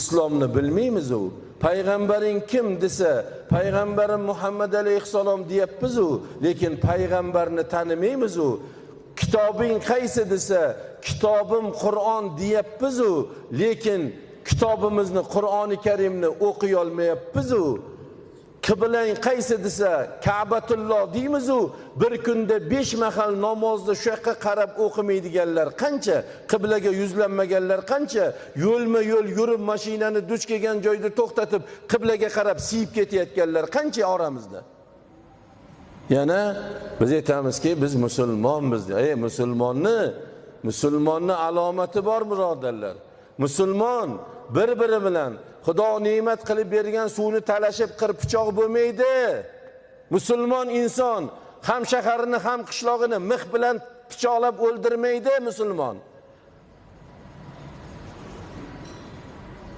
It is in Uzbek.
Islomni bilmaymiz u. Payg'ambaring kim desa, payg'ambarim Muhammad alayhissalom deyapmiz u, lekin payg'ambarni tanimaymiz u. Kitobing qaysi desa, kitobim Qur'on deyapmiz u, lekin kitobimizni Qur'oni Karimni o'qiy olmayapmiz u. Qiblang qaysi desa, Ka'batulloh deymiz u, bir kunda 5 mahal namozni shu yoqqa qarab o'qimaydiganlar qancha, qiblaga yuzlanmaganlar qancha, yo'lma-yo'l yurib mashinani duch kelgan joyda to'xtatib qiblaga qarab siyib ketayotganlar qancha oramizda. Yana biz aytamizki, biz musulmonmiz. Ey musulmonni alomati bor birodarlar. Musulmon bir-biri bilan Xudo ne'mat qilib bergan suvni talashib qirpichoq bo'lmaydi. Musulmon inson ham shaharini ham qishlog'ini mix bilan pichoqlab o'ldirmaydi musulmon.